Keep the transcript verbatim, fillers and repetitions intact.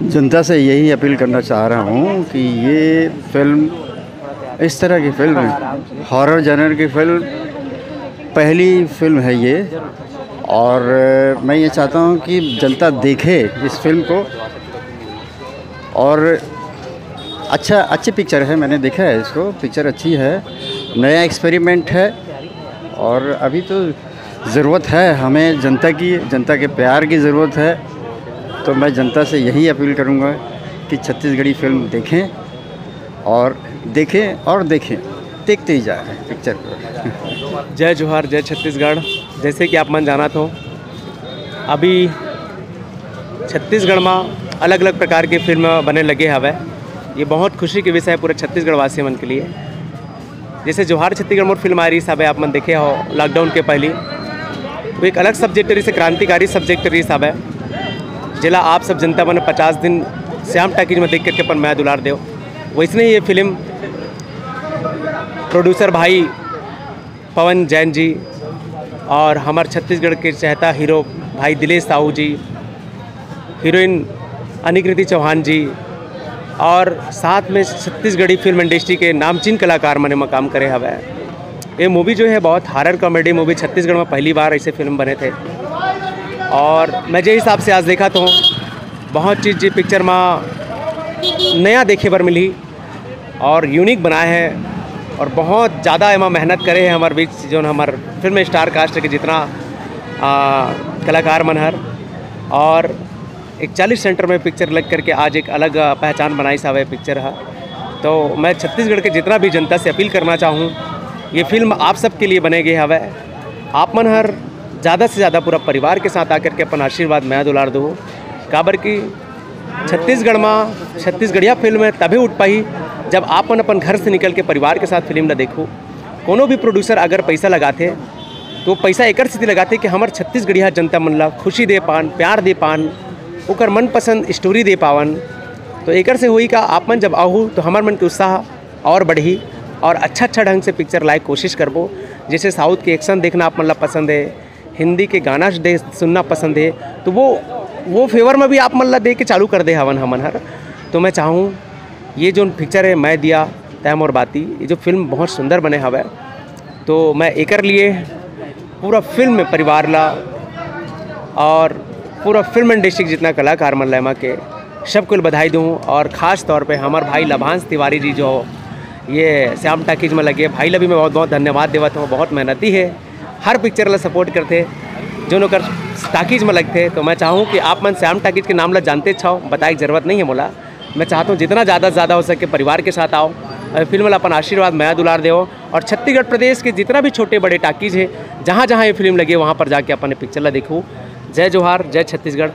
जनता से यही अपील करना चाह रहा हूँ कि ये फिल्म, इस तरह की फिल्म, हॉरर जनर की फिल्म, पहली फिल्म है ये। और मैं ये चाहता हूँ कि जनता देखे इस फिल्म को। और अच्छा, अच्छी पिक्चर है, मैंने देखा है इसको, पिक्चर अच्छी है, नया एक्सपेरिमेंट है। और अभी तो ज़रूरत है हमें जनता की, जनता के प्यार की ज़रूरत है। तो मैं जनता से यही अपील करूँगा कि छत्तीसगढ़ी फिल्म देखें और देखें और देखें, देखते ही जाएं पिक्चर को। जय जोहार, जय छत्तीसगढ़। जैसे कि आप मन जानत हो, अभी छत्तीसगढ़ में अलग अलग प्रकार के फिल्म बने लगे हवय। ये बहुत खुशी के विषय है पूरे छत्तीसगढ़ वासी मन के लिए। जैसे जोहार छत्तीसगढ़ मोर फिल्म आ रही हवे, आप मन देखे हो लॉकडाउन के पहली, वो एक अलग सब्जेक्ट रही, क्रांतिकारी सब्जेक्ट रही हवे, जेला आप सब जनता मन पचास दिन श्याम टाकीज में देख करके अपन मया दुलार देव। वैसने ही ये फिल्म प्रोड्यूसर भाई पवन जैन जी और हमार छत्तीसगढ़ के चहेता हीरो भाई दिलेश साहू जी, हीरोइन अनिकृति चौहान जी और साथ में छत्तीसगढ़ी फिल्म इंडस्ट्री के नामचीन कलाकार मन एमा काम करे हवय। ये मूवी जो है बहुत हॉरर कॉमेडी मूवी, छत्तीसगढ़ में पहली बार ऐसे फिल्म बने थे। और मैं जे हिसाब से आज देखा तो बहुत चीज़ जी पिक्चर में नया देखे बर मिली और यूनिक बनाए हैं और बहुत ज़्यादा एमा मेहनत करे हैं हमारे बीच जो हमारे फिल्म स्टार कास्ट के जितना आ, कलाकार मन हर। और इकतालीस सेंटर में पिक्चर लग करके आज एक अलग, आ, पहचान बनाई सावे पिक्चर है। तो मैं छत्तीसगढ़ के जितना भी जनता से अपील करना चाहूँ, ये फिल्म आप सबके लिए बने गए हवे। आप मन हर ज़्यादा से ज़्यादा पूरा परिवार के साथ आकर के अपन आशीर्वाद मया दुलार दो, काबर कि छत्तीसगढ़ में छत्तीसगढ़िया फिल्म है तभी उठ पाई जब आप मन अपन घर से निकल के परिवार के साथ फिल्म ला देखो। कोनो भी प्रोड्यूसर अगर पैसा लगाथे तो पैसा एकर सेती लगाथे कि हमर छत्तीसगढ़िया जनता मन ला खुशी दे पान, प्यार दे पान, ओकर मनपसंद स्टोरी दे पावन। तो एकर से होई का, आप मन जब आहू तो हमर मन के उत्साह और बढ़ी और अच्छा अच्छा ढंग से पिक्चर लाए कोशिश करबो। जैसे साउथ के एक्शन देखना आप मन ला पसंद है, हिंदी के गाना दे सुनना पसंद है, तो वो वो फेवर में भी आप मन ला दे के चालू कर दे हवन हमन हर। तो मैं चाहूँ ये जो पिक्चर है मैं दिया तय मोर बाती, ये जो फिल्म बहुत सुंदर बने हवै, तो मैं एकर लिए पूरा फिल्म परिवार ला और पूरा फिल्म इंडस्ट्री के जितना कलाकार मन ला एमा के सबको बधाई दूँ। और ख़ास तौर पे हमार भाई लभांश तिवारी जी जो ये श्याम टाकीज में लगे, भाई ला भी मैं बहुत बहुत धन्यवाद देवत हूँ। बहुत मेहनती है, हर पिक्चर ला सपोर्ट करते, जो ओकर टाकीज में लगते। तो मैं चाहूँ कि आप मन श्याम टाकीज के नाम ला जानते छाओ, बताए के जरूरत नहीं है मोला। मैं चाहता हूँ जितना ज़्यादा से ज़्यादा हो सके परिवार के साथ आओ, अ, फिल्म ला अपन आशीर्वाद मया दुलार देव और छत्तीसगढ़ प्रदेश के जितना भी छोटे बड़े टाकीज है, जहाँ जहाँ ये फिल्म लगे वहाँ पर जाके अपन पिक्चर ला देखो। जय जोहार, जय छत्तीसगढ़।